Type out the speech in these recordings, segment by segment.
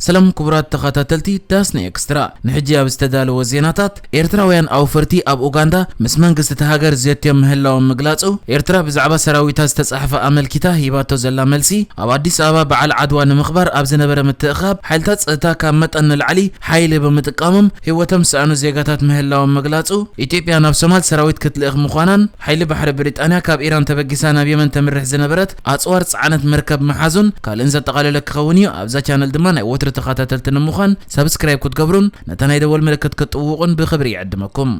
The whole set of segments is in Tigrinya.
ሰላም ክቡራት ተኸታተልቲ ዳስና ኤክስትራ፣ ንሕጂ ኣብ ዝተዳለወ ዜናታት፣ ኤርትራውያን ኣውፈርቲ ኣብ ኡጋንዳ ምስ መንግስቲ እቲ ሃገር ዘትዮም ምህላዎም ምግላጹ፣ ኤርትራ ብዛዕባ ሰራዊታ ዝተጻሕፈ ኣመልኪታ ሂባቶ ዘላ መልሲ፣ ኣብ ኣዲስ ኣበባ በዓል ዓድዋ ንምኽባር ኣብ ዝነበረ ምትእኽኻብ ሓይልታት ጸጥታ ካብ መጠን ንላዕሊ ሓይሊ ብምጥቃሞም ህይወቶም ዝሰኣኑ ዜጋታት ምህላዎም ምግላጹ፣ ኢትዮጵያ ናብ ሶማል ሰራዊት ክትልእኽ ምዃናን፣ ሓይሊ ባሕሪ ብሪጣንያ ካብ ኢራን ተበጊሳ ናብ የመን ተምርሕ ዝነበረት ኣጽዋር ጸዓነት መርከብ ምሓዙን ካልእን ዘጠቓለለ ክኸውን እዩ። ኣብዛ ቻነል ድማ ናይ ወትሩ ተኸታተልቲ ንምዃን ሳብስክራይብ ክትገብሩን ነታ ናይ ደወል ምልክት ክትጥውቑን ብኽብሪ ይዕድመኩም።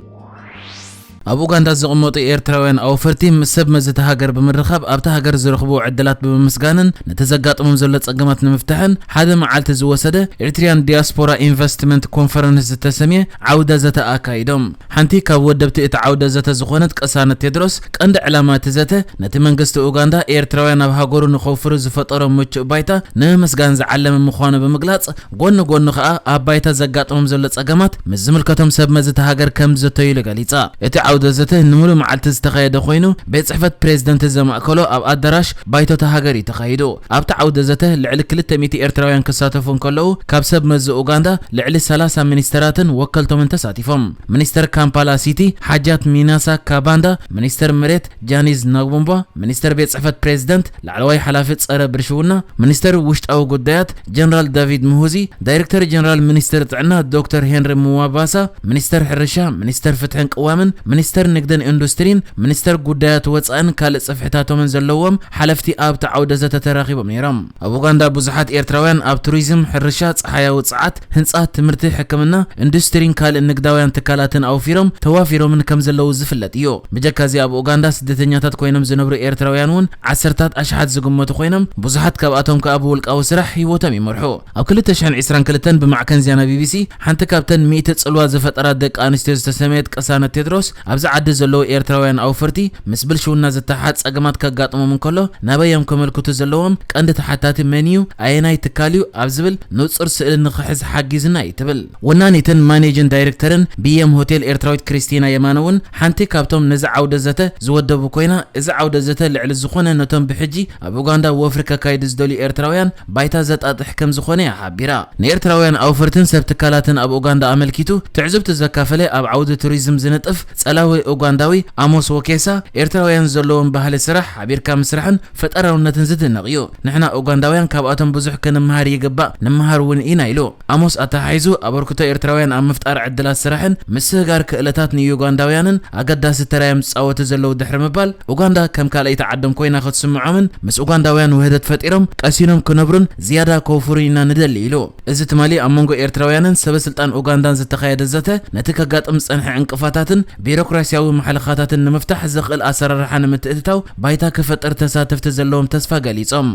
ኣብ ኡጋንዳ ዝቕመጡ ኤርትራውያን ኣውፈርቲ ምስ ሰብ መዚ እታ ሃገር ብምርኻብ ኣብታ ሃገር ዝረኽብዎ ዕድላት ብምምስጋንን ነቲ ዘጋጥሞም ዘሎ ጸገማት ንምፍታሕን ሓደ መዓልቲ ዝወሰደ ኤርትሪያን ዲያስፖራ ኢንቨስትመንት ኮንፈረንስ ዝተሰምየ ዓውደ ዘተ ኣካይዶም። ሓንቲ ካብ ወደብቲ እቲ ዓውደ ዘተ ዝኾነት ቅሳነት ቴድሮስ፣ ቀንዲ ዕላማ እቲ ዘተ ነቲ መንግስቲ ኡጋንዳ ኤርትራውያን ኣብ ሃገሩ ንኸውፍሩ ዝፈጠሮ ምቹእ ባይታ ንምምስጋን ዝዓለመ ምዃኑ ብምግላጽ፣ ጎኒ ጎኒ ከኣ ኣብ ባይታ ዘጋጥሞም ዘሎ ጸገማት ምስ ዝምልከቶም ሰብ መዚ እታ ሃገር ከም ዝዘተዩሉ ገሊጻ። እቲ ዓውደ ዘተ ንምሉእ መዓልቲ ዝተኻየደ ኮይኑ፣ ቤት ጽሕፈት ፕሬዝደንት ዘማእከሎ ኣብ ኣዳራሽ ባይቶ እታ ሃገር እዩ ተኻይዱ። ኣብቲ ዓውደ ዘተ ልዕሊ ክልተ ሚእቲ ኤርትራውያን ክሳተፉ እንከለዉ፣ ካብ ሰብ መዚ ኡጋንዳ ልዕሊ ሰላሳ ሚኒስተራትን ወከልቶምን ተሳቲፎም። ሚኒስተር ካምፓላ ሲቲ ሓጃት ሚናሳ ካባንዳ፣ ሚኒስተር መሬት ጃኒዝ ናጉምባ፣ ሚኒስተር ቤት ጽሕፈት ፕሬዝደንት፣ ላዕለዋይ ሓላፊ ጸረ ብልሽውና፣ ሚኒስተር ውሽጣዊ ጉዳያት ጀነራል ዳቪድ ምሁዚ፣ ዳይሬክተር ጀነራል ሚኒስተር ጥዕና ዶክተር ሄንሪ ምዋባሳ፣ ሚኒስተር ሕርሻ፣ ሚኒስተር ፍትሕን ቅዋምን፣ ሚኒስተር ንግድን ኢንዱስትሪን፣ ሚኒስተር ጉዳያት ወጻእን ካልእ ጽፍሕታቶምን ዘለዎም ሓለፍቲ ኣብቲ ዓውደ ዘተ ተራኺቦም ነይሮም። ኣብ ኡጋንዳ ብዙሓት ኤርትራውያን ኣብ ቱሪዝም፣ ሕርሻ፣ ጸሓያዊ ጸዓት፣ ህንጻ፣ ትምህርቲ፣ ሕክምና፣ ኢንዱስትሪን ካልእ ንግዳውያን ትካላትን ኣውፊሮም ተዋፊሮምን ከም ዘለዉ ዝፍለጥ እዩ። ብጀካ እዚ ኣብ ኡጋንዳ ስደተኛታት ኮይኖም ዝነብሩ ኤርትራውያን እውን ዓሰርታት ኣሽሓት ዝግመቱ ኮይኖም፣ ብዙሓት ካብኣቶም ከኣ ብውልቃዊ ስራሕ ህይወቶም ይመርሑ። ኣብ ክልተ ሽሕን ዕስራን ክልተን ብማዕከን ዜና ቢቢሲ ሓንቲ ካብተን ሚእቲ ጽልዋ ዝፈጠራ ደቂ ኣንስትዮ ዝተሰመየት ቅሳነት ቴድሮስ ኣብዚ ዓዲ ዘለዉ ኤርትራውያን ኣውፈርቲ ምስ ብልሽውና ዝተሓሓዝ ጸገማት ከጋጥሞም እንከሎ ናበይ እዮም ከመልክቱ ዘለዎም፣ ቀንዲ ተሓታቲ መን እዩ፣ ኣየናይ ትካል እዩ ኣብ ዝብል ንጹር ስእሊ ንኽሕዝ ሓጊዝና እዩ ትብል። ወናኒትን ማኔጅን ዳይሬክተርን ቢኤም ሆቴል ኤርትራዊት ክሪስቲና የማነ እውን ሓንቲ ካብቶም ነዚ ዓውደ ዘተ ዝወደቡ ኮይና፣ እዚ ዓውደ ዘተ ልዕሊ ዝኾነ ነቶም ብሕጂ ኣብ ኡጋንዳ ወፍሪ ከካይዱ ዝደልዩ ኤርትራውያን ባይታ ዘጣጥሕ ከም ዝኾነ እያ ሓቢራ። ንኤርትራውያን ኣውፈርትን ሰብ ትካላትን ኣብ ኡጋንዳ ኣመልኪቱ ትዕዝብቲ ዘካፈለ ኣብ ዓውዲ ቱሪዝም ዝነጥፍ ጸላዊ ኡጋንዳዊ ኣሞስ ወኬሳ፣ ኤርትራውያን ዘለዎም ባህሊ ስራሕ፣ ሓቢርካ ምስራሕን ፈጠራውነትን ዝድነቕ እዩ። ንሕና ኡጋንዳውያን ካብኣቶም ብዙሕ ክንምሃር ይግባእ፣ ንምሃር እውን ኢና ኢሉ። ኣሞስ ኣተሓሒዙ፣ ኣበርክቶ ኤርትራውያን ኣብ ምፍጣር ዕድላት ስራሕን ምስግጋር ክእለታት ንዩጋንዳውያንን ኣገዳሲ ተራ እዮም ዝጻወቱ ዘለዉ ድሕሪ ምባል፣ ኡጋንዳ ከም ካልኣይቲ ዓዶም ኮይና ክትስምዖምን ምስ ኡጋንዳውያን ውህደት ፈጢሮም ቀሲኖም ክነብሩን ዝያዳ ከውፍሩን ኢና ንደሊ ኢሉ። እዚ ትማሊ ኣብ መንጎ ኤርትራውያንን ሰበ ስልጣን ኡጋንዳን ዝተኻየደ ዘተ፣ ነቲ ከጋጥም ዝጸንሐ ዕንቅፋታትን ቢሮክራስያዊ ማሕለኻታትን ንምፍታሕ ዘኽእል ኣሰራርሓ ንምትእትታው ባይታ ክፈጥር ተሳተፍቲ ዘለዎም ተስፋ ገሊጾም።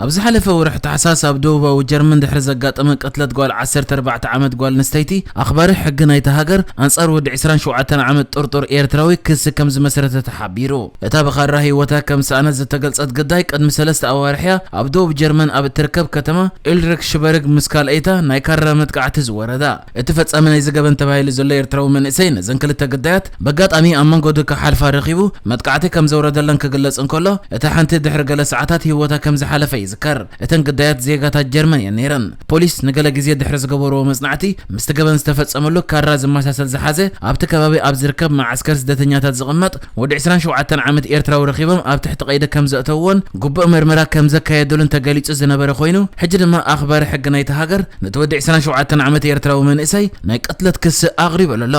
ኣብ ዝሓለፈ ወርሒ ታሕሳስ ኣብ ደቡባዊ ጀርመን ድሕሪ ዘጋጠመ ቅትለት ጓል ዓሰርተ ኣርባዕተ ዓመት ጓል ኣንስተይቲ፣ ኣኽባሪ ሕጊ ናይታ ሃገር ኣንጻር ወዲ ዕስራን ሸውዓተን ዓመት ጥርጡር ኤርትራዊ ክሲ ከም ዝመሰረተ ተሓቢሩ። እታ ብኻራ ህይወታ ከም ዝሰኣነት ዝተገልጸት ግዳይ ቅድሚ ሰለስተ ኣዋርሕያ ኣብ ደቡብ ጀርመን ኣብ እትርከብ ከተማ ኢልድሪክሽበርግ ምስ ካልኣይታ ናይ ካራ መጥቃዕቲ ዝወረዳ። እቲ ፈጻሚ ናይዚ ገበን ተባሂሉ ዘሎ ኤርትራዊ መንእሰይ ነዘን ክልተ ግዳያት በጋጣሚ ኣብ መንገዱ ክሓልፋ ረኺቡ መጥቃዕቲ ከም ዘውረደለን ክግለጽ እንከሎ፣ እታ ሓንቲ ድሕሪ ገለ ሰዓታት ህይወታ ከም ዝሓለፈ ይዝከር። እተን ግዳያት ዜጋታት ጀርመን እየን ነይረን። ፖሊስ ንገለ ግዜ ድሕሪ ዝገበርዎ መጽናዕቲ፣ ምስቲ ገበን ዝተፈጸመሉ ካራ ዝመሳሰል ዝሓዘ ኣብቲ ከባቢ ኣብ ዝርከብ መዓስከር ስደተኛታት ዝቕመጥ ወዲ ዕስራን ሸውዓተን ዓመት ኤርትራዊ ረኺቦም ኣብ ትሕቲ ቀይዲ ከም ዘእተውዎን ግቡእ መርመራ ከም ዘካየዱሉን ተገሊጹ ዝነበረ ኮይኑ፣ ሕጂ ድማ ኣኽባሪ ሕጊ ናይቲ ሃገር ነቲ ወዲ ዕስራን ሸውዓተን ዓመት ኤርትራዊ መንእሰይ ናይ ቅትለት ክሲ ኣቕሪበሉ ኣሎ።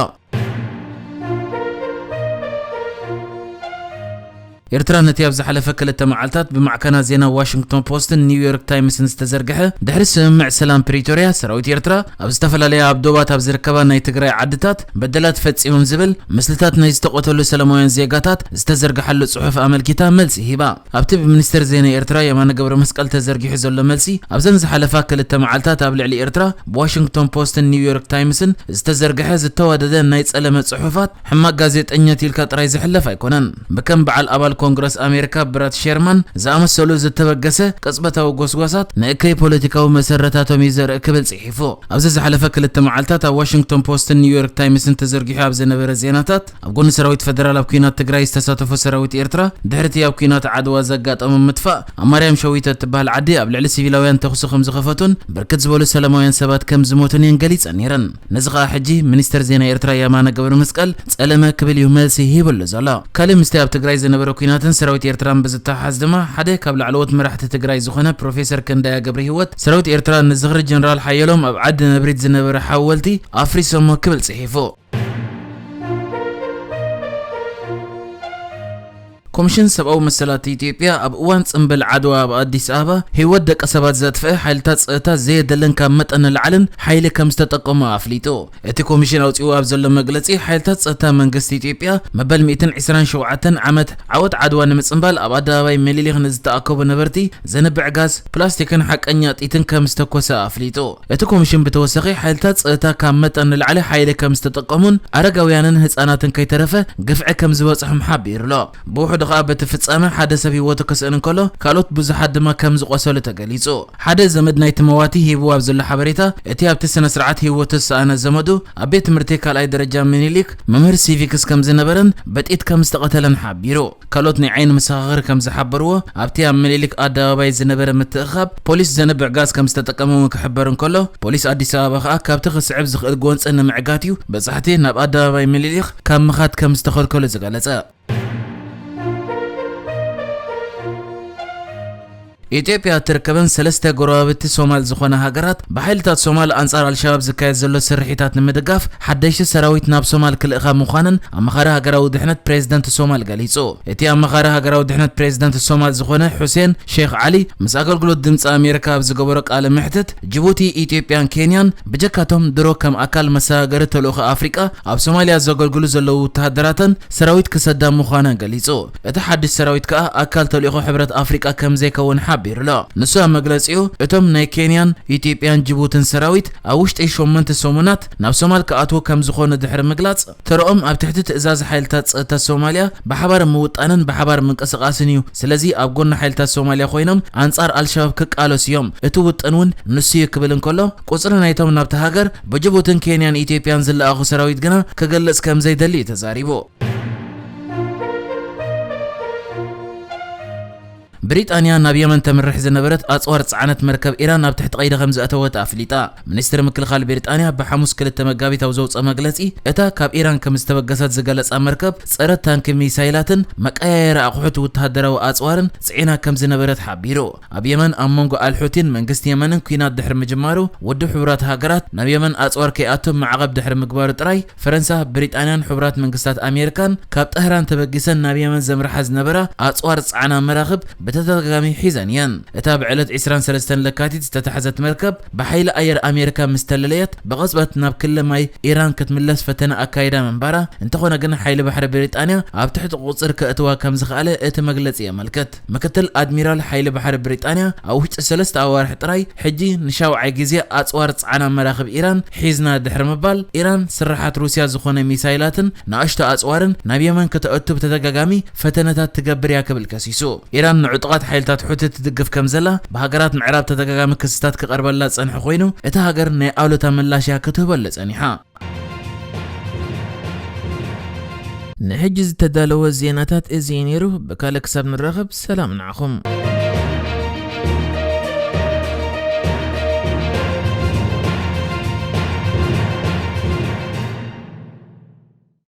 ኤርትራ ነቲ ኣብ ዝሓለፈ ክልተ መዓልታት ብማዕከናት ዜና ዋሽንግቶን ፖስትን ኒውዮርክ ታይምስን ዝተዘርግሐ ድሕሪ ስምምዕ ሰላም ፕሪቶርያ፣ ሰራዊት ኤርትራ ኣብ ዝተፈላለያ ኣብ ዶባት ኣብ ዝርከባ ናይ ትግራይ ዓድታት በደላት ፈጺሞም ዝብል ምስልታት ናይ ዝተቐተሉ ሰላማውያን ዜጋታት ዝተዘርግሓሉ ጽሑፍ ኣመልኪታ መልሲ ሂባ። ኣብቲ ብሚኒስተር ዜና ኤርትራ የማነ ገብረ መስቀል ተዘርጊሑ ዘሎ መልሲ፣ ኣብዘን ዝሓለፋ ክልተ መዓልታት ኣብ ልዕሊ ኤርትራ ብዋሽንግቶን ፖስትን ኒውዮርክ ታይምስን ዝተዘርግሐ ዝተዋደደ ናይ ጸለመ ጽሑፋት፣ ሕማቅ ጋዜጠኛት ኢልካ ጥራይ ዝሕለፍ ኣይኮነን። ብከም በዓል ኣባል ኮንግረስ ኣሜሪካ ብራት ሸርማን ዝኣመሰሉ ዝተበገሰ ቅጽበታዊ ጎስጓሳት ንእከይ ፖለቲካዊ መሰረታቶም እዩ ዘርኢ ክብል ጽሒፉ። ኣብዚ ዝሓለፈ ክልተ መዓልታት ኣብ ዋሽንግቶን ፖስትን ኒውዮርክ ታይምስን ተዘርጊሑ ኣብ ዝነበረ ዜናታት፣ ኣብ ጎኒ ሰራዊት ፈደራል ኣብ ኲናት ትግራይ ዝተሳተፉ ሰራዊት ኤርትራ፣ ድሕሪቲ ኣብ ኲናት ዓድዋ ዘጋጠሞም ምጥፋእ፣ ኣብ ማርያም ሸዊቶ እትበሃል ዓዲ ኣብ ልዕሊ ሲቪላውያን ተኹሲ ከም ዝኸፈቱን ብርክት ዝበሉ ሰላማውያን ሰባት ከም ዝሞቱን እየን ገሊጸን ነይረን። ነዚ ኸኣ ሕጂ ሚኒስተር ዜና ኤርትራ የማነ ገብረ መስቀል ጸለመ ክብል እዩ መልሲ ሂብሉ ዘሎ። ካልእ ምስቲ ኣብ ትግራይ ዝነበረ ኲናትን ሰራዊት ኤርትራን ብዝተሓሓዝ ድማ፣ ሓደ ካብ ላዕለዎት መራሕቲ ትግራይ ዝኾነ ፕሮፌሰር ክንዳያ ገብረ ህይወት፣ ሰራዊት ኤርትራ ንዝኽሪ ጀነራል ሓየሎም ኣብ ዓዲ ነብሪት ዝነበረ ሓወልቲ ኣፍሪሶሞ ክብል ጽሒፉ። ኮሚሽን ሰብኣዊ መሰላት ኢትዮጵያ ኣብ እዋን ጽምብል ዓድዋ ኣብ ኣዲስ ኣበባ ህይወት ደቂ ሰባት ዘጥፍአ ሓይልታት ጸጥታ ዘየደልን ካብ መጠን ንላዕልን ሓይሊ ከም ዝተጠቀሙ ኣፍሊጡ። እቲ ኮሚሽን ኣውጺኡ ኣብ ዘሎ መግለጺ፣ ሓይልታት ጸጥታ መንግስቲ ኢትዮጵያ መበል ሚእትን ዕስራን ሸውዓተን ዓመት ዓወት ዓድዋ ንምጽምባል ኣብ ኣደባባይ ምኒልክ ንዝተኣከቡ ነበርቲ ዘንብዕ ጋዝ፣ ፕላስቲክን ሓቀኛ ጥይትን ከም ዝተኮሰ ኣፍሊጡ። እቲ ኮሚሽን ብተወሳኺ፣ ሓይልታት ጸጥታ ካብ መጠን ንላዕሊ ሓይሊ ከም ዝተጠቀሙን ኣረጋውያንን ህጻናትን ከይተረፈ ግፍዒ ከም ዝበጽሖም ሓቢሩ ኣሎ። ብውሕዱ ከኣ በቲ ፍጻመ ሓደ ሰብ ህይወቱ ክስእን እንከሎ፣ ካልኦት ብዙሓት ድማ ከም ዝቖሰሉ ተገሊጹ። ሓደ ዘመድ ናይቲ መዋቲ ሂብዎ ኣብ ዘሎ ሓበሬታ፣ እቲ ኣብቲ ስነ ስርዓት ህይወቱ ዝሰኣነ ዘመዱ ኣብ ቤት ትምህርቲ ካልኣይ ደረጃ ምኒልክ መምህር ሲቪክስ ከም ዝነበረን በጥይት ከም ዝተቐተለን ሓቢሩ። ካልኦት ናይ ዓይኒ መሰኻኽር ከም ዝሓበርዎ፣ ኣብቲ ኣብ ምኒልክ ኣደባባይ ዝነበረ ምትእኽኻብ ፖሊስ ዘንብዕ ጋዝ ከም ዝተጠቀመ እውን ክሕበር እንከሎ፣ ፖሊስ ኣዲስ ኣበባ ከኣ ካብቲ ክስዕብ ዝኽእል ጎንጺ ንምዕጋት እዩ በጻሕቲ ናብ ኣደባባይ ምኒልክ ካብ ምኻድ ከም ዝተኸልከሉ ዝገለጸ። ኢትዮጵያ እትርከበን ሰለስተ ጎረባብቲ ሶማል ዝኾና ሃገራት፣ ብሓይልታት ሶማል ኣንጻር ኣልሸባብ ዝካየድ ዘሎ ስርሒታት ንምድጋፍ ሓደሽቲ ሰራዊት ናብ ሶማል ክልእኻ ምዃነን ኣማኻሪ ሃገራዊ ድሕነት ፕሬዝደንት ሶማል ገሊጹ። እቲ ኣማኻሪ ሃገራዊ ድሕነት ፕሬዝደንት ሶማል ዝኾነ ሑሴን ሼክ ዓሊ ምስ ኣገልግሎት ድምጺ ኣሜሪካ ኣብ ዝገበሮ ቃለ መሕትት፣ ጅቡቲ፣ ኢትዮጵያን ኬንያን ብጀካቶም ድሮ ከም ኣካል መሰጋገሪ ተልእኾ ኣፍሪቃ ኣብ ሶማልያ ዘገልግሉ ዘለዉ ወተሃደራተን ሰራዊት ክሰዳ ምዃነን ገሊጹ። እቲ ሓድሽ ሰራዊት ከኣ ኣካል ተልእኾ ሕብረት ኣፍሪቃ ከም ዘይከውን ሓቢሩ ኣሎ። ንሱ ኣብ መግለጺኡ፣ እቶም ናይ ኬንያን ኢትዮጵያን ጅቡትን ሰራዊት ኣብ ውሽጢ ሸሞንተ ሰሙናት ናብ ሶማል ክኣትዉ ከም ዝኾኑ ድሕሪ ምግላጽ፣ ተረኦም ኣብ ትሕቲ ትእዛዝ ሓይልታት ጸጥታ ሶማልያ ብሓባር ምውጣንን ብሓባር ምንቅስቓስን እዩ። ስለዚ ኣብ ጎኒ ሓይልታት ሶማልያ ኮይኖም ኣንጻር ኣልሸባብ ክቃለሱ እዮም። እቲ ውጥን እውን ንሱ እዩ ክብል እንከሎ፣ ቁጽሪ ናይቶም ናብቲ ሃገር ብጅቡትን ኬንያን ኢትዮጵያን ዝለኣኹ ሰራዊት ግና ክገልጽ ከም ዘይደሊ እዩ ተዛሪቡ። ብሪጣንያ ናብ የመን ተምርሕ ዝነበረት ኣጽዋር ዝጸዓነት መርከብ ኢራን ኣብ ትሕቲ ቀይዲ ከም ዘእተወት ኣፍሊጣ። ሚኒስትሪ ምክልኻል ብሪጣንያ ብሓሙስ ክልተ መጋቢት ኣብ ዘውጽኦ መግለጺ፣ እታ ካብ ኢራን ከም ዝተበገሰት ዝገለጻ መርከብ ጸረ ታንኪ ሚሳይላትን መቀያየሪ ኣቑሑት ወተሃደራዊ ኣጽዋርን ጽዒና ከም ዝነበረት ሓቢሩ። ኣብ የመን ኣብ መንጎ ኣልሑቲን መንግስቲ የመንን ኲናት ድሕሪ ምጅማሩ፣ ውድብ ሕቡራት ሃገራት ናብ የመን ኣጽዋር ከይኣቱ ማዕቐብ ድሕሪ ምግባሩ ጥራይ፣ ፈረንሳ፣ ብሪጣንያን ሕቡራት መንግስታት ኣሜሪካን ካብ ጠህራን ተበጊሰን ናብ የመን ዘምርሓ ዝነበራ ኣጽዋር ዝጸዓና መራኽብ ብተደጋጋሚ ሒዘን እየን። እታ ብዕለት ዕስራን ሰለስተን ለካቲት ዝተታሕዘት መርከብ ብሓይሊ ኣየር ኣሜሪካ ምስ ተለለየት፣ ብቕጽበት ናብ ክሊ ማይ ኢራን ክትምለስ ፈተነ ኣካይዳ ምንባራ፣ እንተኾነ ግን ሓይሊ ባሕሪ ብሪጣንያ ኣብ ትሕቲ ቁጽር ከእትዋ ከም ዝኸኣለ እቲ መግለጺ የመልክት። ምክትል ኣድሚራል ሓይሊ ባሕሪ ብሪጣንያ፣ ኣብ ውሽጢ ሰለስተ ኣዋርሕ ጥራይ ሕጂ ንሻውዓይ ግዜ ኣጽዋር ዝጸዓና መራኽብ ኢራን ሒዝና ድሕሪ ምባል፣ ኢራን ስርሓት ሩስያ ዝኾነ ሚሳይላትን ንኣሽቱ ኣጽዋርን ናብ የመን ከተእቱ ብተደጋጋሚ ፈተነታት ትገብር እያ ክብል ከሲሱ። ኢራን ንዕጡቓት ሓይልታት ሑቲ ትድግፍ ከም ዘላ ብሃገራት ምዕራብ ተደጋጋሚ ክስታት ክቐርበላ ዝጸንሐ ኮይኑ፣ እታ ሃገር ናይ ኣሉታ ምላሽ እያ ክትህበሉ ጸኒሓ። ንሕጂ ዝተዳለወ ዜናታት እዚ እዩ ነይሩ። ብካልእ ክሳብ ንራኸብ ሰላም ንዓኹም።